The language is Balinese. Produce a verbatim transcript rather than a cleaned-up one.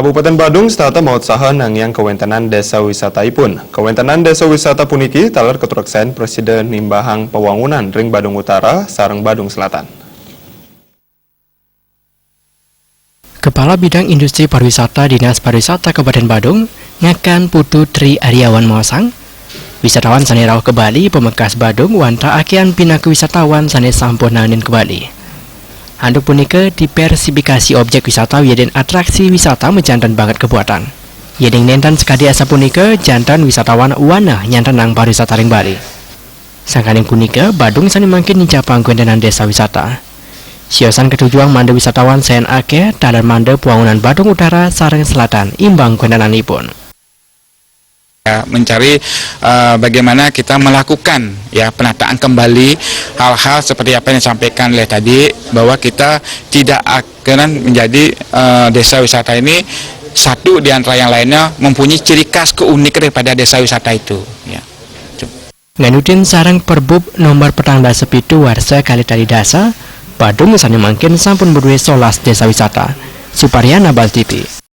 Kabupaten Badung setata mautsaha nangiang kawéntenan désa wisataipun. Kawéntenan désa wisata puniki taler katureksain prasida nimbahang pawangunan ring Badung Utara sareng Badung Selatan. Kepala Bidang Industri Pariwisata Dinas Pariwisata Kabupaten Badung, Ngakan Putu Tri Aryawan maosang, wisatawan sané rauh ka Bali pamekas Badung wantah akéhan pinaka wisatawan sané sampun naenin ka Bali. Antuk punika, diversifikasi objek wisata wiadin atraksi wisata majanten banget kabuatan. Yéning nénten sakadi asapunika, janten wisatawan wanah nyantenang pariwisata ring Bali. Sangkaning punika, Badung sané mangkin nincapang kawéntenan désa wisata. Siosan katujuang mangda wisatawan sayan akéh, taler mangda pawangunan Badung Utara sareng Selatan imbang kawéntenanipun. Ya, mencari, eh, bagaimana kita melakukan, ya, penataan kembali hal-hal seperti apa yang disampaikan oleh tadi, bahwa kita tidak akan menjadi, eh, desa wisata ini satu di antara yang lainnya mempunyai ciri khas keunikan daripada desa wisata itu. Ya. Nganutin sareng Perbub nomor petang dasa pitu warsa kalih tali dasa, Badung sané mangkin sampun madué solas désa wisata. Suparyana, Bali T V.